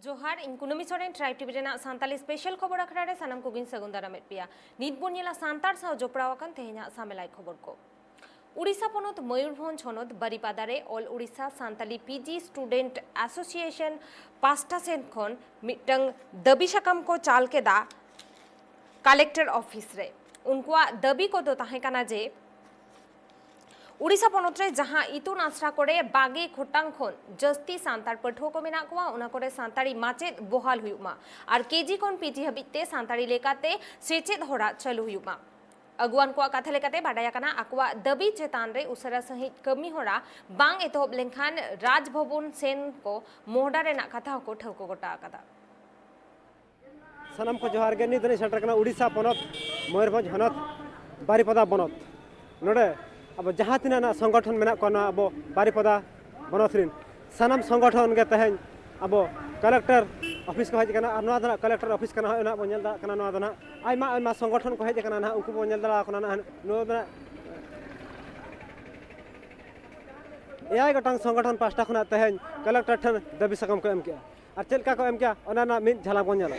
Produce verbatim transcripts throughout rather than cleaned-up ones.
ᱡᱚᱦᱟᱨ, ᱤᱧ ᱠᱩᱱᱟᱹᱢᱤ ᱥᱚᱨᱮᱱ, ᱴᱨᱟᱭᱤᱵᱽ ᱴᱤᱵᱷᱤ ᱨᱮᱱᱟᱜ ᱥᱟᱱᱛᱟᱞᱤ ᱥᱯᱮᱥᱟᱞ ᱠᱷᱚᱵᱚᱨ ᱟᱠᱷᱲᱟ ᱨᱮ ᱥᱟᱱᱟᱢ ᱠᱚᱜᱮᱧ ᱥᱟᱹᱜᱩᱱ ᱫᱟᱨᱟᱢᱮᱫ ᱯᱮᱭᱟ᱾ ᱱᱤᱛ ᱵᱚᱱ ᱧᱮᱞᱟ ᱥᱟᱱᱛᱟᱲ ᱥᱟᱶ ᱡᱚᱯᱲᱟᱣ ᱟᱠᱟᱱ ᱛᱮᱦᱮᱧᱟᱜ ᱥᱟᱢᱮᱞᱟᱭ ᱠᱷᱚᱵᱚᱨ ᱠᱚ᱾ ᱩᱲᱤᱥᱥᱟ ᱯᱚᱱᱚᱛ ᱢᱚᱭᱩᱨᱵᱷᱚᱸᱡᱽ ᱦᱚᱱᱚᱛ ᱵᱟᱨᱤᱯᱟᱫᱟ ᱨᱮ All Odisha Santali PG Student Association ᱯᱟᱥᱴᱟ ᱥᱮᱱ ᱠᱷᱚᱱ ᱢᱤᱫᱴᱟᱝ ᱫᱟᱹᱵᱤ ᱥᱟᱠᱟᱢ ᱠᱚ ᱪᱟᱞ ᱠᱮᱫᱟ ᱠᱟᱞᱮᱠᱴᱚᱨ ᱚᱯᱷᱤᱥ ᱨᱮ᱾ ᱩᱱᱠᱩᱣᱟᱜ ᱫᱟᱹᱵᱤ ᱠᱚᱫᱚ ᱛᱟᱦᱮᱸ ᱠᱟᱱᱟ ᱡᱮ, ᱩᱲᱤᱥᱥᱟ ᱯᱚᱱᱚᱛ ᱨᱮ ᱡᱟᱦᱟᱸ ᱤᱛᱩᱱ ᱟᱥᱲᱟ ᱠᱚᱨᱮ ᱵᱟᱜᱮ ᱜᱚᱴᱟᱝ ᱠᱷᱚᱱ ᱡᱟᱹᱥᱛᱤ ᱥᱟᱱᱛᱟᱲ ᱯᱟᱹᱴᱷᱩᱣᱟᱹ ᱠᱚ ᱢᱮᱱᱟᱜ ᱠᱚᱣᱟ, ᱚᱱᱟ ᱠᱚᱨᱮ ᱥᱟᱱᱛᱟᱲᱤ ᱢᱟᱪᱮᱫ ᱵᱚᱦᱟᱞ ᱦᱩᱭᱩᱜ ᱢᱟ ᱟᱨ ᱠᱮᱡᱤ ᱠᱷᱚᱱ ᱯᱤᱡᱤ ᱦᱟᱹᱵᱤᱡ ᱛᱮ ᱥᱟᱱᱛᱟᱲᱤ ᱞᱮᱠᱟᱛᱮ ᱥᱮᱪᱮᱫ ᱦᱚᱨᱟ ᱪᱟᱹᱞᱩ ᱦᱩᱭᱩᱜ ᱢᱟ᱾ ᱟᱹᱜᱩᱣᱟᱱ ᱠᱚᱣᱟᱜ ᱠᱟᱛᱷᱟ ᱞᱮᱠᱟᱛᱮ ᱵᱟᱰᱟᱭ ᱟᱠᱟᱱᱟ, ᱟᱠᱚᱣᱟᱜ ᱫᱟᱹᱵᱤ ᱪᱮᱛᱟᱱ ᱨᱮ ᱩᱥᱟᱹᱨᱟ ᱥᱟᱹᱦᱤᱡ ᱠᱟᱹᱢᱤ ᱦᱚᱨᱟ ᱵᱟᱝ ᱮᱛᱚᱦᱚᱵ ᱞᱮᱱᱠᱷᱟᱱ ᱨᱟᱡᱽ ᱵᱷᱚᱵᱚᱱ ᱥᱮᱱ ᱠᱚ ᱢᱚᱦᱰᱟ ᱨᱮᱱᱟᱜ ᱠᱟᱛᱷᱟ ᱦᱚᱸᱠᱚ ᱴᱷᱟᱹᱣᱠᱟᱹ ᱜᱚᱴᱟ ᱟᱠᱟᱫᱟ᱾ ᱥᱟᱱᱟᱢ ᱠᱚ ᱡᱚᱦᱟᱨ ᱜᱮ᱾ ᱱᱤᱛ ᱫᱚᱞᱤᱧ ᱥᱮᱴᱮᱨ ᱠᱟᱱᱟ ᱩᱲᱤᱥᱥᱟ ᱯᱚᱱᱚᱛ ᱢᱚᱭᱩᱨᱵᱷᱚᱸᱡᱽ ᱦᱚᱱᱚᱛ ᱵᱟᱨᱤᱯᱟᱫᱟ ᱵᱚᱱᱚᱛ᱾ ᱱᱚᱰᱮ ᱟᱵᱚ ᱡᱟᱦᱟᱸ ᱛᱤᱱᱟᱹᱜ ᱱᱟᱜ ᱥᱚᱝᱜᱚᱴᱷᱚᱱ ᱢᱮᱱᱟᱜ ᱠᱚᱣᱟ ᱱᱚᱣᱟ ᱟᱵᱚ ᱵᱟᱨᱤᱯᱟᱫᱟ ᱵᱚᱱᱚᱛ ᱨᱤᱱ, ᱥᱟᱱᱟᱢ ᱥᱚᱝᱜᱚᱴᱷᱚᱱ ᱜᱮ ᱛᱮᱦᱮᱧ ᱟᱵᱚ ᱠᱟᱞᱮᱠᱴᱚᱨ ᱚᱯᱷᱤᱥ ᱠᱚ ᱦᱮᱡ ᱟᱠᱟᱱᱟ᱾ ᱟᱨ ᱱᱚᱣᱟ ᱫᱚ ᱱᱟᱜ ᱠᱟᱞᱮᱠᱴᱚᱨ ᱚᱯᱷᱤᱥ ᱠᱟᱱᱟ, ᱦᱚᱸᱜᱼᱚᱭ ᱱᱟᱜ ᱵᱚᱱ ᱧᱮᱞ ᱫᱟᱲᱮᱭᱟᱜ ᱠᱟᱱᱟ᱾ ᱱᱚᱣᱟ ᱫᱚ ᱱᱟᱜ ᱟᱭᱢᱟ ᱟᱭᱢᱟ ᱥᱚᱝᱜᱚᱴᱷᱚᱱ ᱠᱚ ᱦᱮᱡ ᱟᱠᱟᱱᱟ ᱱᱟᱜ, ᱩᱱᱠᱩ ᱵᱚᱱ ᱧᱮᱞ ᱫᱟᱲᱮᱭᱟᱠᱚ ᱠᱟᱱᱟ ᱱᱟᱜ᱾ ᱱᱚᱣᱟ ᱫᱚ ᱱᱟᱜ ᱮᱭᱟᱭ ᱜᱚᱴᱟᱝ ᱥᱚᱝᱜᱚᱴᱷᱚᱱ ᱯᱟᱦᱴᱟ ᱠᱷᱚᱱᱟᱜ ᱛᱮᱦᱮᱧ ᱠᱟᱞᱮᱠᱴᱚᱨ ᱴᱷᱮᱱ ᱫᱟᱹᱵᱤ ᱥᱟᱠᱟᱢ ᱠᱚ ᱮᱢ ᱠᱮᱜᱼᱟ᱾ ᱟᱨ ᱪᱮᱫ ᱞᱮᱠᱟ ᱠᱚ ᱮᱢ ᱠᱮᱜᱼᱟ, ᱚᱱᱟ ᱨᱮᱱᱟᱜ ᱢᱤᱫ ᱡᱷᱟᱞᱟᱠ ᱵᱚᱱ ᱧᱮᱞᱟ᱾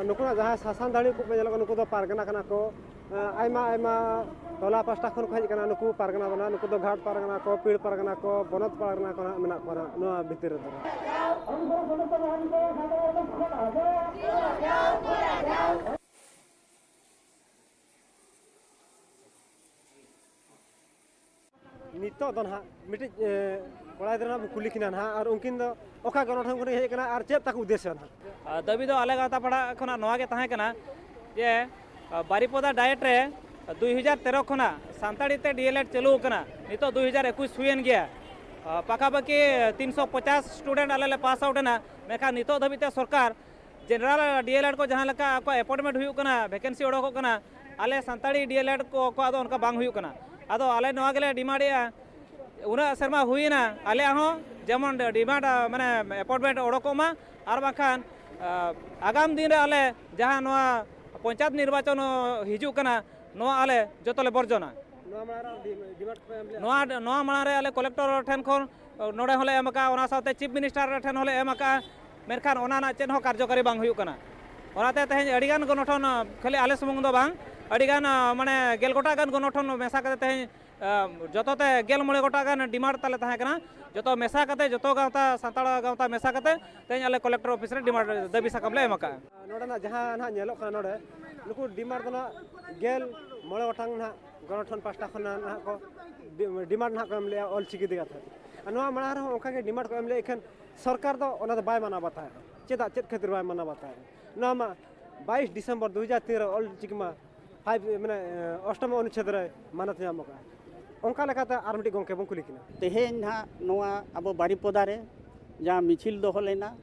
ᱱᱩᱠᱩᱱᱟᱜ ᱡᱟᱦᱟᱸ ᱥᱟᱥᱟᱱ ᱫᱟᱲᱤ ᱠᱚ ᱯᱮ ᱧᱮᱞᱚᱜ ᱠᱟᱱᱟ, ᱱᱩᱠᱩ ᱫᱚ ᱯᱟᱨᱜᱟᱱᱟ ᱠᱟᱱᱟ ᱠᱚ᱾ ᱟᱭᱢᱟ ᱟᱭᱢᱟ ᱴᱚᱞᱟ ᱯᱟᱥᱴᱟ ᱠᱷᱚᱱ ᱠᱚ ᱦᱮᱡ ᱟᱠᱟᱱᱟ ᱱᱩᱠᱩ ᱯᱟᱨᱜᱟᱱᱟ ᱫᱚ ᱱᱟᱦᱟᱜ᱾ ᱱᱩᱠᱩ ᱫᱚ ᱜᱷᱟᱴ ᱯᱟᱨᱜᱟᱱᱟ ᱠᱚ, ᱯᱤᱲ ᱯᱟᱨᱜᱟᱱᱟ ᱠᱚ, ᱵᱚᱱᱚᱛ ᱯᱟᱨᱜᱟᱱᱟ ᱠᱚ ᱱᱟᱦᱟᱜ ᱢᱮᱱᱟᱜ ᱠᱚᱣᱟ ᱱᱟᱦᱟᱜ ᱱᱚᱣᱟ ᱵᱷᱤᱛᱤᱨ ᱨᱮᱫᱚ᱾ ᱱᱤᱛᱚᱜ ᱫᱚ ᱱᱟᱦᱟᱜ ᱢᱤᱫᱴᱤᱡ, ᱮ, ᱠᱚᱲᱟ ᱜᱤᱫᱽᱨᱟᱹ ᱱᱟᱦᱟᱜ ᱵᱚ ᱠᱩᱞᱤ ᱠᱤᱱᱟ ᱱᱟᱦᱟᱜ, ᱟᱨ ᱩᱱᱠᱤᱱ ᱫᱚ ᱚᱠᱟ ᱜᱚᱱᱚᱴᱷᱚᱱ ᱠᱷᱚᱱ ᱦᱮᱡ ᱟᱠᱟᱱᱟ ᱟᱨ ᱪᱮᱫ ᱛᱟᱠᱚ ᱩᱫᱽᱫᱮᱥᱥᱚ ᱱᱟᱦᱟᱜ? ᱟᱨ ᱫᱟᱹᱵᱤ ᱫᱚ ᱟᱞᱮ ᱜᱟᱶᱛᱟ ᱯᱟᱲᱟ ᱠᱷᱚᱱᱟᱜ ᱱᱚᱣᱟ ᱜᱮ ᱛᱟᱦᱮᱸ ᱠᱟᱱᱟ ᱡᱮ, ᱟ, ᱵᱟᱨᱤᱯᱚᱫᱟ ᱰᱟᱭᱮᱴ ᱨᱮ ᱫᱩᱭ ᱦᱟᱡᱟᱨ ᱛᱮᱨᱚ ᱠᱷᱚᱱᱟᱜ ᱥᱟᱱᱛᱟᱲᱤ ᱛᱮ ᱰᱤ ᱮᱞ ᱮᱰ ᱪᱟᱹᱞᱩ ᱟᱠᱟᱱᱟ, ᱱᱤᱛᱚᱜ ᱫᱩᱭ ᱦᱟᱡᱟᱨ ᱮᱠᱩᱥ ᱦᱩᱭᱮᱱ ᱜᱮᱭᱟ᱾ ᱟ, ᱯᱟᱠᱟᱯᱟᱠᱤ ᱛᱤᱱᱥᱚ ᱯᱚᱪᱟᱥ ᱥᱴᱩᱰᱮᱱᱴ ᱟᱞᱮ ᱞᱮ ᱯᱟᱥ ᱟᱣᱩᱴ ᱮᱱᱟ, ᱢᱮᱱᱠᱷᱟᱱ ᱱᱤᱛᱚᱜ ᱫᱷᱟᱹᱵᱤᱡ ᱛᱮ ᱥᱚᱨᱠᱟᱨ ᱡᱮᱱᱟᱨᱟᱞ ᱰᱤ ᱮᱞ ᱮᱰ ᱠᱚ ᱡᱟᱦᱟᱸ ᱞᱮᱠᱟ ᱟᱠᱚᱣᱟᱜ ᱮᱯᱚᱭᱮᱱᱴᱢᱮᱱᱴ ᱦᱩᱭᱩᱜ ᱠᱟᱱᱟ, ᱵᱷᱮᱠᱮᱱᱥᱤ ᱚᱰᱚᱠᱚᱜ ᱠᱟᱱᱟ, ᱟᱞᱮ ᱥᱟᱱᱛᱟᱲᱤ ᱰᱤ ᱮᱞ ᱮᱰ ᱠᱚ, ᱠᱚᱣᱟᱜ ᱫᱚ ᱚᱱᱠᱟ ᱵᱟᱝ ᱦᱩᱭᱩᱜ ᱠᱟᱱᱟ᱾ ᱟᱫᱚ ᱟᱞᱮ ᱱᱚᱣᱟ ᱜᱮᱞᱮ ᱰᱤᱢᱟᱱᱰᱮᱜᱼᱟ, ᱩᱱᱟᱹᱜ ᱥᱮᱨᱢᱟ ᱦᱩᱭᱮᱱᱟ, ᱟᱞᱮᱭᱟᱜ ᱦᱚᱸ ᱡᱮᱢᱚᱱ ᱰᱤᱢᱟᱱᱰ, ᱢᱟᱱᱮ ᱮᱯᱚᱭᱮᱱᱴᱢᱮᱱᱴ ᱚᱰᱚᱠᱚᱜ ᱢᱟ, ᱟᱨ ᱵᱟᱝᱠᱷᱟᱱ ᱟᱜᱟᱢ ᱫᱤᱱ ᱨᱮ ᱟᱞᱮ ᱡᱟᱦᱟᱸ ᱱᱚᱣᱟ ᱯᱚᱧᱪᱟᱭᱮᱛ ᱱᱤᱨᱵᱟᱪᱚᱱ ᱦᱤᱡᱩᱜ ᱠᱟᱱᱟ, ᱱᱚᱣᱟ ᱟᱞᱮ ᱡᱚᱛᱚ ᱞᱮ ᱵᱚᱨᱡᱚᱱᱟ᱾ ᱱᱚᱣᱟ ᱢᱟᱲᱟᱝ ᱨᱮ ᱰᱤ-, ᱰᱤᱢᱟᱱᱰ ᱠᱚᱯᱮ ᱮᱢ ᱞᱮᱫᱟ? ᱱᱚᱣᱟ, ᱱᱚᱣᱟ ᱢᱟᱲᱟᱝ ᱨᱮ ᱟᱞᱮ ᱠᱚᱞᱮᱠᱴᱚᱨ ᱴᱷᱮᱱ ᱠᱷᱚᱱ ᱱᱚᱰᱮ ᱦᱚᱸᱞᱮ ᱮᱢ ᱟᱠᱟᱫᱼᱟ, ᱚᱱᱟ ᱥᱟᱶᱛᱮ ᱪᱤᱯ ᱢᱤᱱᱤᱥᱴᱟᱨ ᱴᱷᱮᱱ ᱦᱚᱸᱞᱮ ᱮᱢ ᱟᱠᱟᱫᱼᱟ, ᱢᱮᱱᱠᱷᱟᱱ ᱚᱱᱟ ᱨᱮᱱᱟᱜ ᱪᱮᱫ ᱦᱚᱸ ᱠᱟᱨᱡᱚᱠᱟᱨᱤ ᱵᱟᱝ ᱦᱩᱭᱩᱜ ᱠᱟᱱᱟ᱾ ᱚᱱᱟᱛᱮ ᱛᱮᱦᱮᱧ ᱟᱹᱰᱤᱜᱟᱱ ᱜᱚᱱᱚᱴᱷᱚᱱ, ᱠᱷᱟᱹᱞᱤ ᱟᱞᱮ ᱥᱩᱢᱩᱝ ᱫᱚ ᱵᱟᱝ, ᱟᱹᱰᱤᱜᱟᱱ, ᱢᱟᱱᱮ ᱜᱮᱞ ᱜᱚᱴᱟᱝ ᱜᱟᱱ ᱜᱚᱱᱚᱴᱷᱚᱱ ᱢᱮᱥᱟ ᱠᱟᱛᱮ ᱛᱮᱦᱮᱧ ᱡᱚᱛᱚ ᱛᱮ ᱜᱮᱞ ᱢᱚᱬᱮ ᱜᱚᱴᱟᱝ ᱜᱟᱱ ᱰᱤᱢᱟᱱᱰ ᱛᱟᱞᱮ ᱛᱟᱦᱮᱸ ᱠᱟᱱᱟ᱾ ᱡᱚᱛᱚ ᱢᱮᱥᱟ ᱠᱟᱛᱮ, ᱡᱚᱛᱚ ᱜᱟᱶᱛᱟ, ᱥᱟᱱᱛᱟᱲ ᱜᱟᱶᱛᱟ ᱢᱮᱥᱟ ᱠᱟᱛᱮ ᱛᱮᱦᱮᱧ ᱟᱞᱮ ᱠᱚᱞᱮᱠᱴᱚᱨ ᱚᱯᱷᱤᱥ ᱨᱮ ᱰᱤᱢᱟᱱᱰ, ᱫᱟᱹᱵᱤ ᱥᱟᱠᱟᱢ ᱞᱮ ᱮᱢ ᱟᱠᱟᱫᱼᱟ᱾ ᱱᱚᱰᱮᱱᱟᱜ ᱡᱟᱦᱟᱸ ᱱᱟᱦᱟᱜ ᱧᱮᱞᱚᱜ ᱠᱟᱱᱟ ᱱᱚᱰᱮ, ᱱᱩᱠᱩ ᱰᱤᱢᱟᱱᱰ ᱫᱚ ᱱᱟᱦᱟᱜ ᱜᱮᱞ ᱢᱚᱬᱮ ᱜᱚᱴᱟᱝ ᱱᱟᱦᱟᱜ ᱜᱚᱱᱚᱴᱷᱚᱱ ᱯᱟᱦᱴᱟ ᱠᱷᱚᱱ ᱱᱟᱦᱟᱜ ᱠᱚ ᱰᱤ-, ᱰᱤᱢᱟᱱᱰ ᱱᱟᱦᱟᱜ ᱠᱚ ᱮᱢ ᱞᱮᱜᱼᱟ ᱚᱞ ᱪᱤᱠᱤ ᱤᱫᱤ ᱠᱟᱛᱮ᱾ ᱟᱨ ᱱᱚᱣᱟ ᱢᱟᱲᱟᱝ ᱨᱮᱦᱚᱸ ᱚᱱᱠᱟ ᱜᱮ ᱰᱤᱢᱟᱱᱰ ᱠᱚ ᱮᱢ ᱞᱮᱫ ᱠᱷᱟᱱ ᱥᱚᱨᱠᱟᱨ ᱫᱚ ᱚᱱᱟ ᱫᱚ ᱵᱟᱭ ᱢᱟᱱᱟᱣ ᱵᱟᱛᱟᱣᱮᱫᱼᱟ᱾ ᱪᱮᱫᱟᱜ, ᱪᱮᱫ ᱠᱷᱟᱹᱛᱤᱨ ᱵᱟᱭ ᱢᱟᱱᱟᱣ ᱵᱟᱛᱟᱣᱮᱫᱼᱟ? ᱱᱚᱣᱟ ᱢᱟ ᱵᱟᱭᱤᱥ ᱰᱤᱥᱮᱢᱵᱚᱨ ᱫᱩ ᱦᱟᱡᱟᱨ ᱛᱤᱱ ᱨᱮ ᱚᱞ ᱪᱤᱠᱤ ᱢᱟ ᱯᱷᱟᱭᱤᱵᱷ, ᱢᱟᱱᱮ, ᱚᱥᱴᱚᱢ ᱚᱱᱩᱪᱪᱷᱮᱫ ᱨᱮ ᱢᱟᱱᱚᱛ ᱧᱟᱢ ᱟᱠᱟᱫᱼᱟ᱾ ᱚᱱᱠᱟ ᱞᱮᱠᱟᱛᱮ ᱟᱨ ᱢᱤᱫᱴᱤᱡ ᱜᱚᱢᱠᱮ ᱵᱚᱱ ᱠᱩᱞᱤ ᱠᱤᱱᱟ᱾ ᱛᱮᱦᱮᱧ ᱱᱟᱦᱟᱜ ᱱᱚᱣᱟ ᱟᱵᱚ ᱵᱟᱨᱤᱯᱚᱫᱟ ᱨᱮ ᱡᱟᱦᱟᱸ ᱢᱤᱪᱷᱤᱞ ᱫᱚᱦᱚ ᱞᱮᱱᱟ,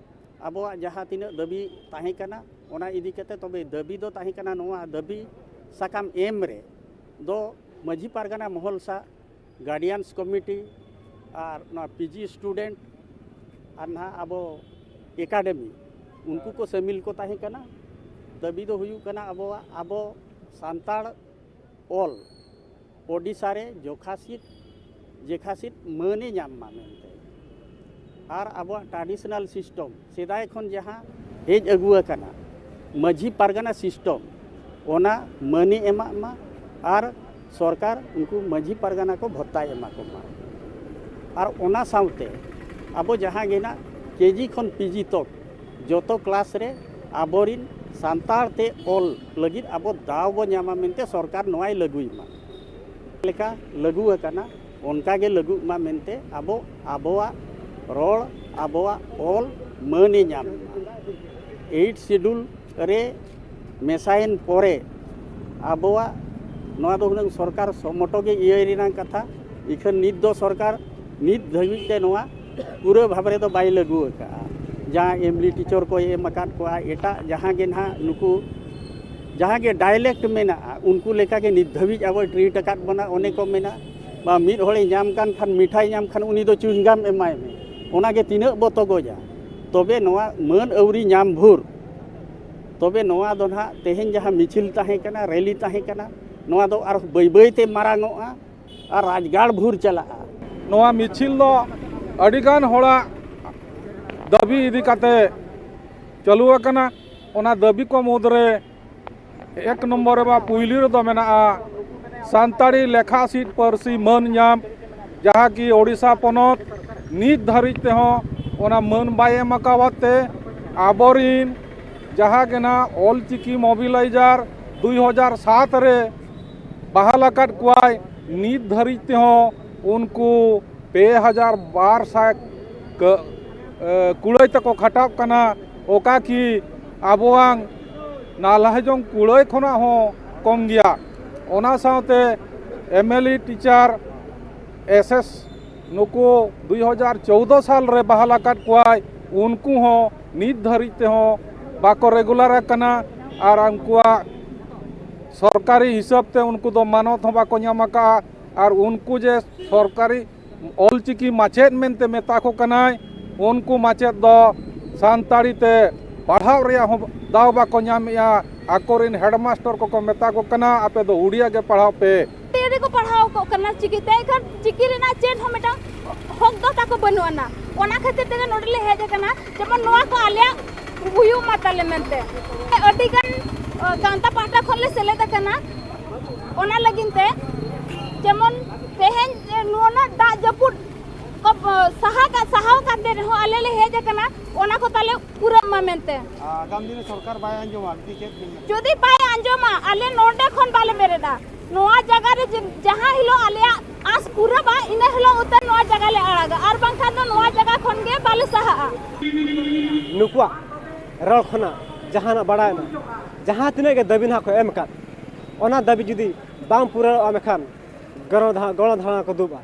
ᱟᱵᱚᱣᱟᱜ ᱡᱟᱦᱟᱸ ᱛᱤᱱᱟᱹᱜ ᱫᱟᱹᱵᱤ ᱛᱟᱦᱮᱸ ᱠᱟᱱᱟ, ᱚᱱᱟ ᱤᱫᱤ ᱠᱟᱛᱮ, ᱛᱚᱵᱮ ᱫᱟᱹᱵᱤ ᱫᱚ ᱛᱟᱦᱮᱸ ᱠᱟᱱᱟ, ᱱᱚᱣᱟ ᱫᱟᱹᱵᱤ ᱥᱟᱠᱟᱢ ᱮᱢ ᱨᱮ ᱫᱚ ᱢᱟᱹᱡᱷᱤ ᱯᱟᱨᱜᱟᱱᱟ ᱢᱚᱦᱚᱞ ᱥᱟᱶ, ᱜᱟᱨᱰᱤᱭᱟᱱᱥ ᱠᱚᱢᱤᱴᱤ ᱟᱨ ᱱᱚᱣᱟ ᱯᱤᱡᱤ ᱥᱴᱩᱰᱮᱱᱴ ᱟᱨ ᱱᱟᱦᱟᱜ ᱟᱵᱚ ᱮᱠᱟᱰᱮᱢᱤ, ᱩᱱᱠᱩ ᱠᱚ ᱥᱟᱹᱢᱤᱞ ᱠᱚ ᱛᱟᱦᱮᱸ ᱠᱟᱱᱟ᱾ ᱫᱟᱹᱵᱤ ᱫᱚ ᱦᱩᱭᱩᱜ ᱠᱟᱱᱟ, ᱟᱵᱚᱣᱟᱜ, ᱟᱵᱚ ᱥᱟᱱᱛᱟᱲ ᱚᱞ ᱳᱰᱤᱥᱟ ᱨᱮ ᱡᱚᱠᱷᱟᱥᱤᱛ, ᱡᱮᱠᱷᱟᱥᱤᱛ ᱢᱟᱹᱱᱮ ᱧᱟᱢ ᱢᱟ ᱢᱮᱱᱛᱮ᱾ ᱟᱨ ᱟᱵᱚᱣᱟᱜ ᱴᱨᱟᱰᱤᱥᱚᱱᱟᱞ ᱥᱤᱥᱴᱚᱢ, ᱥᱮᱫᱟᱭ ᱠᱷᱚᱱ ᱡᱟᱦᱟᱸ ᱦᱮᱡ ᱟᱹᱜᱩ ᱟᱠᱟᱱᱟ, ᱢᱟᱹᱡᱷᱤ ᱯᱟᱨᱜᱟᱱᱟ ᱥᱤᱥᱴᱚᱢ, ᱚᱱᱟ ᱢᱟᱹᱱᱮ ᱮᱢᱟᱜ ᱢᱟ ᱟᱨ ᱥᱚᱨᱠᱟᱨ ᱩᱱᱠᱩ ᱢᱟᱹᱡᱷᱤ ᱯᱟᱨᱜᱟᱱᱟ ᱠᱚ ᱵᱷᱚᱛᱛᱟᱭ ᱮᱢᱟ ᱠᱚ ᱢᱟ᱾ ᱟᱨ ᱚᱱᱟ ᱥᱟᱶᱛᱮ ᱟᱵᱚ ᱡᱟᱦᱟᱸ ᱜᱮ ᱱᱟᱜ ᱠᱮᱡᱤ ᱠᱷᱚᱱ ᱯᱤᱡᱤ ᱛᱚᱠ ᱡᱚᱛᱚ ᱠᱞᱟᱥ ᱨᱮ ᱟᱵᱚᱨᱤᱱ ᱥᱟᱱᱛᱟᱲ ᱛᱮ ᱚᱞ ᱞᱟᱹᱜᱤᱫ ᱟᱵᱚ ᱫᱟᱣ ᱵᱚ ᱧᱟᱢᱟ ᱢᱮᱱᱛᱮ ᱥᱚᱨᱠᱟᱨ ᱱᱚᱣᱟᱭ ᱞᱟᱹᱜᱩᱭ ᱢᱟ᱾ ᱞᱮᱠᱟ ᱞᱟᱹᱜᱩ ᱟᱠᱟᱱᱟ, ᱚᱱᱠᱟ ᱜᱮ ᱞᱟᱹᱜᱩᱜ ᱢᱟ ᱢᱮᱱᱛᱮ ᱟᱵᱚ ᱟᱵᱚᱣᱟᱜ ᱨᱚᱲ, ᱟᱵᱚᱣᱟᱜ ᱚᱞ ᱢᱟᱹᱱᱮ ᱧᱟᱢ ᱢᱟ᱾ ᱮᱭᱤᱴ ᱥᱤᱰᱩᱞ ᱨᱮ ᱢᱮᱥᱟᱭᱮᱱ ᱯᱚᱨᱮ ᱟᱵᱚᱣᱟᱜ ᱱᱚᱣᱟ ᱫᱚ ᱦᱩᱱᱟᱹᱝ ᱥᱚᱨᱠᱟᱨ ᱥᱚᱢᱚᱴᱚ ᱜᱮ ᱤᱭᱟᱹᱭ ᱨᱮᱱᱟᱜ ᱠᱟᱛᱷᱟ, ᱤᱠᱷᱟᱹᱱ ᱱᱤᱛ ᱫᱚ ᱥᱚᱨᱠᱟᱨ ᱱᱤᱛ ᱫᱷᱟᱹᱵᱤᱡ ᱛᱮ ᱱᱚᱣᱟ ᱯᱩᱨᱟᱹ ᱵᱷᱟᱵᱽ ᱨᱮᱫᱚ ᱵᱟᱭ ᱞᱟᱹᱜᱩ ᱟᱠᱟᱫᱼᱟ᱾ ᱡᱟᱦᱟᱸ ᱮᱢᱞᱤ ᱴᱤᱪᱚᱨ ᱠᱚᱭ ᱮᱢ ᱟᱠᱟᱫ ᱠᱚᱣᱟ, ᱮᱴᱟᱜ ᱡᱟᱦᱟᱸ ᱜᱮ ᱱᱟᱦᱟᱜ ᱱᱩᱠᱩ ᱡᱟᱦᱟᱸ ᱜᱮ ᱰᱟᱭᱞᱮᱠᱴ ᱢᱮᱱᱟᱜᱼᱟ, ᱩᱱᱠᱩ ᱞᱮᱠᱟ ᱜᱮ ᱱᱤᱛ ᱫᱷᱟᱹᱵᱤᱡ ᱟᱵᱚᱭ ᱴᱨᱤᱴ ᱟᱠᱟᱫ ᱵᱚᱱᱟ᱾ ᱚᱱᱮ ᱠᱚ ᱢᱮᱱᱟ, ᱵᱟ, ᱢᱤᱫ ᱦᱚᱲᱮ ᱧᱟᱢ ᱠᱟᱱ ᱠᱷᱟᱱ, ᱢᱤᱴᱷᱟᱭ ᱧᱟᱢ ᱠᱷᱟᱱ, ᱩᱱᱤ ᱫᱚ ᱪᱩᱭᱤᱝᱜᱟᱢ ᱮᱢᱟᱭ ᱢᱮ᱾ ᱚᱱᱟ ᱜᱮ ᱛᱤᱱᱟᱹᱜ ᱵᱚ ᱛᱚᱜᱚᱡᱟ, ᱛᱚᱵᱮ ᱱᱚᱣᱟ ᱢᱟᱹᱱ ᱟᱹᱣᱨᱤ ᱧᱟᱢ ᱵᱷᱳᱨ, ᱛᱚᱵᱮ ᱱᱚᱣᱟ ᱫᱚ ᱱᱟᱦᱟᱜ ᱛᱮᱦᱮᱧ ᱡᱟᱦᱟᱸ ᱢᱤᱪᱷᱤᱞ ᱛᱟᱦᱮᱸ ᱠᱟᱱᱟ, ᱨᱮᱞᱤ ᱛᱟᱦᱮᱸ ᱠᱟᱱᱟ, ᱱᱚᱣᱟ ᱫᱚ ᱟᱨ ᱵᱟᱹᱭ ᱵᱟᱹᱭ ᱛᱮ ᱢᱟᱨᱟᱝ ᱚᱜᱼᱟ ᱟᱨ ᱨᱟᱡᱽᱜᱟᱲ ᱵᱷᱳᱨ ᱪᱟᱞᱟᱜᱼᱟ᱾ ᱱᱚᱣᱟ ᱢᱤᱪᱷᱤᱞ ᱫᱚ ᱟᱹᱰᱤᱜᱟᱱ ᱦᱚᱲᱟᱜ ᱫᱟᱹᱵᱤ ᱤᱫᱤ ᱠᱟᱛᱮ ᱪᱟᱹᱞᱩ ᱟᱠᱟᱱᱟ᱾ ᱚᱱᱟ ᱫᱟᱹᱵᱤ ᱠᱚ ᱢᱩᱫᱽᱨᱮ ᱮᱠ ᱱᱚᱢᱵᱚᱨ ᱨᱮᱢᱟ ᱯᱩᱭᱞᱩ ᱨᱮᱫᱚ ᱢᱮᱱᱟᱜᱼᱟ ᱥᱟᱱᱛᱟᱲᱤ ᱞᱮᱠᱷᱟ ᱥᱤᱫ ᱯᱟᱹᱨᱥᱤ ᱢᱟᱹᱱ ᱧᱟᱢ, ᱡᱟᱦᱟᱸ ᱠᱤ ᱳᱰᱤᱥᱟ ᱯᱚᱱᱚᱛ ᱱᱤᱛ ᱫᱷᱟᱹᱨᱤᱡ ᱛᱮᱦᱚᱸ ᱚᱱᱟ ᱢᱟᱹᱱ ᱵᱟᱭ ᱮᱢ ᱟᱠᱟᱣᱟᱫ ᱛᱮ, ᱟᱵᱚᱨᱤᱱ ᱡᱟᱦᱟᱸ ᱜᱮ ᱱᱟᱜ ᱚᱞ ᱪᱤᱠᱤ ᱢᱚᱵᱤᱞᱟᱭᱡᱟᱨ ᱫᱩᱭ ᱦᱟᱡᱟᱨ ᱥᱟᱛ ᱨᱮ ᱵᱟᱦᱟᱞ ᱟᱠᱟᱫ ᱠᱚᱣᱟᱭ, ᱱᱤᱛ ᱫᱷᱟᱹᱨᱤᱡ ᱛᱮᱦᱚᱸ ᱩᱱᱠᱩ ᱯᱮ ᱦᱟᱡᱟᱨ ᱵᱟᱨ ᱥᱟᱭ ᱠᱟᱹ-, ᱮ, ᱠᱩᱲᱟᱹᱭ ᱛᱮᱠᱚ ᱠᱷᱟᱴᱟᱜ ᱠᱟᱱᱟ, ᱚᱠᱟ ᱠᱤ ᱟᱵᱚᱣᱟᱝ ᱱᱟᱞᱦᱟ ᱡᱚᱝ ᱠᱩᱲᱟᱹᱭ ᱠᱷᱚᱱᱟᱜ ᱦᱚᱸ ᱠᱚᱢ ᱜᱮᱭᱟ᱾ ᱚᱱᱟ ᱥᱟᱶᱛᱮ M L E teacher, S S, ᱱᱩᱠᱩ ᱫᱩᱭ ᱦᱟᱡᱟᱨ ᱪᱳᱣᱫᱚ ᱥᱟᱞ ᱨᱮ ᱵᱟᱦᱟᱞ ᱟᱠᱟᱫ ᱠᱚᱣᱟᱭ, ᱩᱱᱠᱩ ᱦᱚᱸ ᱱᱤᱛ ᱫᱷᱟᱹᱨᱤᱡ ᱛᱮᱦᱚᱸ ᱵᱟᱠᱚ ᱨᱮᱜᱩᱞᱟᱨ ᱟᱠᱟᱱᱟ᱾ ᱟᱨ ᱩᱱᱠᱩᱣᱟᱜ ᱥᱚᱨᱠᱟᱨᱤ ᱦᱤᱥᱟᱹᱵ ᱛᱮ ᱩᱱᱠᱩ ᱫᱚ ᱢᱟᱱᱚᱛ ᱦᱚᱸ ᱵᱟᱠᱚ ᱧᱟᱢ ᱟᱠᱟᱫᱼᱟ᱾ ᱟᱨ ᱩᱱᱠᱩ ᱡᱮ ᱥᱚᱨᱠᱟᱨᱤ ᱚᱞᱪᱤᱠᱤ ᱢᱟᱪᱮᱫ ᱢᱮᱱᱛᱮ ᱢᱮᱛᱟ ᱠᱚ ᱠᱟᱱᱟᱭ, ᱩᱱᱠᱩ ᱢᱟᱪᱮᱫ ᱫᱚ ᱥᱟᱱᱛᱟᱲᱤ ᱛᱮ ᱯᱟᱲᱦᱟᱣ ᱨᱮᱭᱟᱜ ᱦᱚᱸ ᱫᱟᱣ ᱵᱟᱠᱚ ᱧᱟᱢᱮᱜᱼᱟ᱾ ᱟᱠᱚᱨᱮᱱ ᱦᱮᱰᱢᱟᱥᱴᱚᱨ ᱠᱚᱠᱚ ᱢᱮᱛᱟ ᱠᱚ ᱠᱟᱱᱟ, "ᱟᱯᱮ ᱫᱚ ᱩᱲᱤᱭᱟ ᱜᱮ ᱯᱟᱲᱦᱟᱣ ᱯᱮ᱾" ᱛᱮ ᱨᱮᱠᱚ ᱯᱟᱲᱦᱟᱣ ᱠᱚᱜ ᱠᱟᱱᱟ ᱪᱤᱠᱤᱛᱮ, ᱮᱱᱠᱷᱟᱱ ᱪᱤᱠᱤ ᱨᱮᱱᱟᱜ ᱪᱮᱫ ᱦᱚᱸ ᱢᱤᱫᱴᱟᱝ ᱦᱚᱠ ᱫᱚ ᱛᱟᱠᱚ ᱵᱟᱹᱱᱩᱜ ᱟᱱᱟ᱾ ᱚᱱᱟ ᱠᱷᱟᱹᱛᱤᱨ ᱛᱮᱜᱮ ᱱᱚᱰᱮ ᱞᱮ ᱦᱮᱡ ᱟᱠᱟᱱᱟ, ᱡᱮᱢᱚᱱ ᱱᱚᱣᱟ ᱠᱚ ᱟᱞᱮᱭᱟᱜ ᱦᱩᱭᱩᱜ ᱢᱟ ᱛᱟᱞᱮ ᱢᱮᱱᱛᱮ᱾ ᱟᱹᱰᱤ ᱜᱟᱱ, ᱟ, ᱜᱟᱶᱛᱟ ᱯᱟᱦᱴᱟ ᱠᱷᱚᱱ ᱞᱮ ᱥᱮᱞᱮᱫ ᱟᱠᱟᱱᱟ᱾ ᱚᱱᱟ ᱞᱟᱹᱜᱤᱫ ᱛᱮ ᱡᱮᱢᱚᱱ ᱛᱮᱦᱮᱧ ᱱᱚᱣᱟ ᱫᱟᱜ ᱡᱟᱹᱯᱩᱫ ᱠᱚ, ᱟ, ᱥᱟᱦᱟ ᱠᱟ-, ᱥᱟᱦᱟᱣ ᱠᱟᱛᱮ ᱨᱮᱦᱚᱸ ᱟᱞᱮ ᱞᱮ ᱦᱮᱡ ᱟᱠᱟᱱᱟ, ᱚᱱᱟ ᱠᱚ ᱛᱟᱞᱮ ᱯᱩᱨᱟᱹᱜ ᱢᱟ ᱢᱮᱱᱛᱮ᱾ ᱟᱜᱟᱢ ᱫᱤᱱ ᱨᱮ ᱥᱚᱨᱠᱟᱨ ᱵᱟᱭ ᱟᱸᱡᱚᱢᱟ, ᱡᱩᱫᱤ ᱪᱮᱫ ᱵᱤᱱ ᱢᱮᱱᱟ? ᱡᱩᱫᱤ ᱵᱟᱭ ᱟᱸᱡᱚᱢᱟ, ᱟᱞᱮ ᱱᱚᱰᱮ ᱠᱷᱚᱱ ᱵᱟᱞᱮ ᱵᱮᱨᱮᱫᱟ᱾ ᱱᱚᱣᱟ ᱡᱟᱭᱜᱟ ᱨᱮ ᱡᱮ-, ᱡᱟᱦᱟᱸ ᱦᱤᱞᱳᱜ ᱟᱞᱮᱭᱟᱜ ᱟᱸᱥ ᱯᱩᱨᱟᱹᱜᱼᱟ, ᱤᱱᱟᱹ ᱦᱤᱞᱳᱜ ᱩᱛᱟᱹᱨ ᱱᱚᱣᱟ ᱡᱟᱭᱜᱟ ᱞᱮ ᱟᱲᱟᱜᱟ, ᱟᱨ ᱵᱟᱝᱠᱷᱟᱱ ᱫᱚ ᱱᱚᱣᱟ ᱡᱟᱭᱜᱟ ᱠᱷᱚᱱ ᱜᱮ ᱵᱟᱞᱮ ᱥᱟᱦᱟᱜᱼᱟ᱾ ᱱᱩᱠᱩᱣᱟᱜ ᱨᱚᱲ ᱠᱷᱚᱱᱟᱜ ᱡᱟᱦᱟᱱᱟᱜ ᱵᱟᱲᱟᱭ ᱢᱟ, ᱡᱟᱦᱟᱸ ᱛᱤᱱᱟᱹᱜ ᱜᱮ ᱫᱟᱹᱵᱤ ᱱᱟᱦᱟᱜ ᱠᱚ ᱮᱢ ᱟᱠᱟᱫ, ᱚᱱᱟ ᱫᱟᱹᱵᱤ ᱡᱩᱫᱤ ᱵᱟᱝ ᱯᱩᱨᱟᱹᱜᱼᱟ, ᱢᱮᱱᱠᱷᱟᱱ ᱜᱚᱱᱚ ᱫᱷᱟ-, ᱜᱚᱱᱚ ᱫᱷᱟᱨᱟ ᱠᱚ ᱫᱩᱲᱩᱵᱼᱟ᱾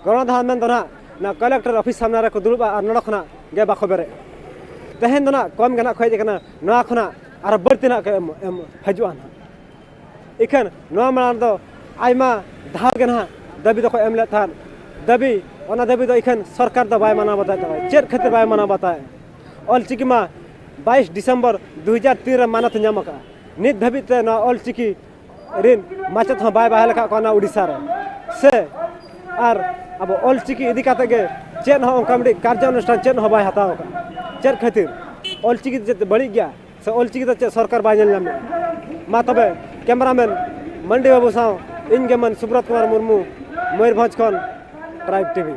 ᱜᱚᱱᱚ ᱫᱷᱟᱨᱟ ᱢᱮᱱ ᱫᱚ ᱱᱟᱦᱟᱜ ᱱᱚᱣᱟ ᱠᱚᱞᱮᱠᱴᱚᱨ ᱚᱯᱷᱤᱥ ᱥᱟᱢᱱᱟ ᱨᱮᱠᱚ ᱫᱩᱲᱩᱵᱼᱟ ᱟᱨ ᱱᱚᱰᱮ ᱠᱷᱚᱱᱟᱜ ᱜᱮ ᱵᱟᱠᱚ ᱵᱮᱨᱮᱫᱼᱟ᱾ ᱛᱮᱦᱮᱧ ᱫᱚ ᱱᱟᱦᱟᱜ ᱠᱚᱢ ᱜᱮ ᱱᱟᱦᱟᱜ ᱠᱚ ᱦᱮᱡ ᱟᱠᱟᱱᱟ, ᱱᱚᱣᱟ ᱠᱷᱚᱱᱟᱜ ᱟᱨ ᱵᱟᱹᱲᱛᱤ ᱱᱟᱦᱟᱜ ᱠᱚ ᱮᱢ, ᱮᱢ ᱦᱤᱡᱩᱜᱼᱟ ᱱᱟᱦᱟᱜ᱾ ᱤᱠᱷᱟᱹᱱ ᱱᱚᱣᱟ ᱢᱟᱲᱟᱝ ᱫᱚ ᱟᱭᱢᱟ ᱫᱷᱟᱣ ᱜᱮ ᱱᱟᱦᱟᱜ ᱫᱟᱹᱵᱤ ᱫᱚᱠᱚ ᱮᱢ ᱞᱮᱫ ᱛᱟᱦᱮᱸᱫ᱾ ᱫᱟᱹᱵᱤ, ᱚᱱᱟ ᱫᱟᱹᱵᱤ ᱫᱚ ᱤᱠᱷᱟᱹᱱ ᱥᱚᱨᱠᱟᱨ ᱫᱚ ᱵᱟᱭ ᱢᱟᱱᱟᱣ ᱵᱟᱛᱟᱣᱮᱫ ᱛᱟᱵᱚᱱᱟ᱾ ᱪᱮᱫ ᱠᱷᱟᱹᱛᱤᱨ ᱵᱟᱭ ᱢᱟᱱᱟᱣ ᱵᱟᱛᱟᱣᱮᱫ? ᱚᱞᱪᱤᱠᱤ ᱢᱟ ᱵᱟᱭᱤᱥ ᱰᱤᱥᱮᱢᱵᱚᱨ ᱫᱩ ᱦᱟᱡᱟᱨ ᱛᱤᱱ ᱨᱮ ᱢᱟᱱᱚᱛ ᱧᱟᱢ ᱟᱠᱟᱫᱼᱟ᱾ ᱱᱤᱛ ᱫᱷᱟᱹᱵᱤᱡ ᱛᱮ ᱱᱚᱣᱟ ᱚᱞᱪᱤᱠᱤ ᱨᱤᱱ ᱢᱟᱪᱮᱫ ᱦᱚᱸ ᱵᱟᱭ ᱵᱟᱦᱟᱞ ᱟᱠᱟᱫ ᱠᱚᱣᱟ ᱱᱚᱣᱟ ᱩᱰᱤᱥᱟ ᱨᱮ᱾ ᱥᱮ ᱟᱨ ᱟᱵᱚ ᱚᱞᱪᱤᱠᱤ ᱤᱫᱤ ᱠᱟᱛᱮ ᱜᱮ ᱪᱮᱫ ᱦᱚᱸ ᱚᱱᱠᱟ ᱢᱤᱫᱴᱤᱡ ᱠᱟᱨᱡᱟᱱᱩᱥᱴᱷᱟᱱ ᱪᱮᱫ ᱦᱚᱸ ᱵᱟᱭ ᱦᱟᱛᱟᱣ ᱟᱠᱟᱫᱼᱟ᱾ ᱪᱮᱫ ᱠᱷᱟᱹᱛᱤᱨ? ᱚᱞᱪᱤᱠᱤ ᱫᱚ ᱪᱮᱫ ᱵᱟᱹᱲᱤᱡ ᱜᱮᱭᱟ? ᱥᱮ ᱚᱞᱪᱤᱠᱤ ᱫᱚ ᱪᱮᱫ ᱥᱚᱨᱠᱟᱨ ᱵᱟᱭ ᱧᱮᱞ ᱧᱟᱢᱮᱫᱼᱟ? ᱢᱟ ᱛᱚᱵᱮ, ᱠᱮᱢᱮᱨᱟᱢᱮᱱ ᱢᱟᱱᱰᱤ ᱵᱟᱹᱵᱩ ᱥᱟᱶ ᱤᱧ ᱜᱮ ᱢᱟᱱ ᱥᱩᱵᱨᱚᱛ ᱠᱩᱢᱟᱨ ᱢᱩᱨᱢᱩ, ᱢᱚᱭᱩᱨᱵᱷᱚᱸᱡᱽ ᱠᱷᱚᱱ ᱴᱨᱟᱭᱤᱵᱽ ᱴᱤᱵᱷᱤ᱾